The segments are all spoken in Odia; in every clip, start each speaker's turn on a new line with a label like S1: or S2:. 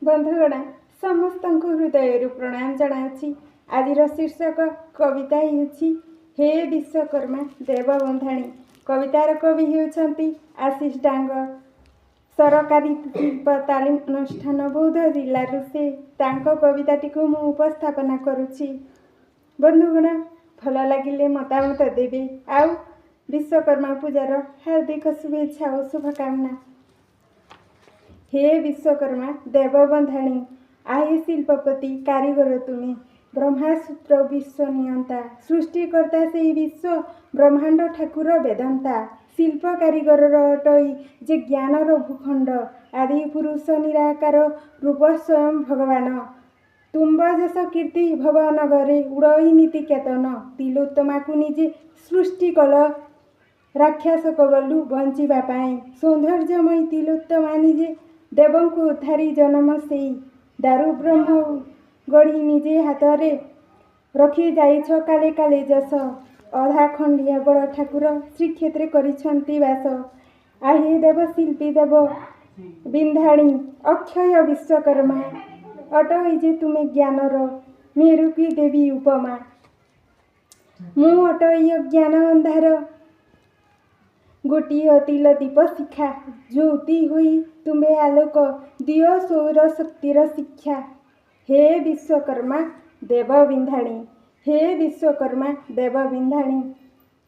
S1: ବନ୍ଧୁଗଣ, ସମସ୍ତଙ୍କୁ ହୃଦୟରୁ ପ୍ରଣାମ ଜଣାଉଛି। ଆଜିର ଶୀର୍ଷକ କବିତା ହେଉଛି ହେ ବିଶ୍ୱକର୍ମା ଦେବ ବନ୍ଧାଣୀ। କବିତାର କବି ହେଉଛନ୍ତି ଆଶିଷ ଡାଙ୍ଗ, ସରକାରୀ ଶିଳ୍ପ ତାଲିମ ଅନୁଷ୍ଠାନ, ବୌଦ୍ଧ ଜିଲ୍ଲାରୁ ସେ। ତାଙ୍କ କବିତାଟିକୁ ମୁଁ ଉପସ୍ଥାପନା କରୁଛି। ବନ୍ଧୁଗଣ, ଭଲ ଲାଗିଲେ ମତାମତ ଦେବେ ଆଉ ବିଶ୍ୱକର୍ମା ପୂଜାର ହାର୍ଦ୍ଦିକ ଶୁଭେଚ୍ଛା ଓ ଶୁଭକାମନା। ହେ ବିଶ୍ୱକର୍ମା ଦେବ ବନ୍ଧାଣୀ, ଆହେ ଶିଳ୍ପପତି କାରିଗର ତୁମେ, ବ୍ରହ୍ମାସୂତ୍ର ବିଶ୍ୱ ନିୟନ୍ତା, ସୃଷ୍ଟିକର୍ତ୍ତା ସେଇ ବିଶ୍ୱ ବ୍ରହ୍ମାଣ୍ଡ ଠାକୁର ବେଦନ୍ତା। ଶିଳ୍ପ କାରିଗରର ଅଟଇ ଯେ ଜ୍ଞାନର ଭୂଖଣ୍ଡ, ଆଦି ପୁରୁଷ ନିରାକାର ରୂପ ସ୍ୱୟଂ ଭଗବାନ। ତୁମ୍ବ ଯଶ କୀର୍ତ୍ତି ଭବନଗରେ ଉଡ଼ଇ ନୀତି କେତନ। ତିଲୋତ୍ତମାକୁ ନିଜେ ସୃଷ୍ଟି କଲ ରାକ୍ଷସ କବଲୁ ବଞ୍ଚିବା ପାଇଁ। ସୌନ୍ଦର୍ଯ୍ୟମୟୀ ତିଲୋତ୍ତମା ନିଜେ ଦେବଙ୍କୁ ଉଦ୍ଧାରି ଜନମ ସେଇ। ଦାରୁ ବ୍ରହ୍ମ ଗଢ଼ି ନିଜେ ହାତରେ ରଖି ଯାଇଛ କାଲେ କାଲେ ଯଶ। ଅଧା ଖଣ୍ଡିଆ ବଡ଼ ଠାକୁର ଶ୍ରୀକ୍ଷେତ୍ରେ କରିଛନ୍ତି ବାସ। ଆହେ ଦେବଶିଳ୍ପୀ ଦେବ ବିନ୍ଧାଣୀ ଅକ୍ଷୟ ବିଶ୍ୱକର୍ମା, ଅଟଇ ଯେ ତୁମେ ଜ୍ଞାନର ମେରୁକି ଦେବୀ ଉପମା। ମୁଁ ଅଟଇ ଅଜ୍ଞାନ ଅନ୍ଧାର ଗୋଟିଏ ତିଲ ଦୀପ ଶିଖା। ଜ୍ୟୋତି ହୋଇ ତୁମ୍ଭେ ଆଲୋକ ଦିଅ ସୌର ଶକ୍ତିର ଶିକ୍ଷା। ହେ ବିଶ୍ୱକର୍ମା ଦେବ ବିନ୍ଧାଣୀ, ହେ ବିଶ୍ୱକର୍ମା ଦେବ ବିନ୍ଧାଣୀ।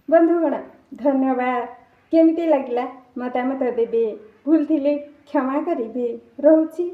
S1: ବନ୍ଧୁଗଣ, ଧନ୍ୟବାଦ। କେମିତି ଲାଗିଲା ମତାମତ ଦେବେ, ଭୁଲ ଥିଲେ କ୍ଷମା କରିବେ। ରହୁଛି,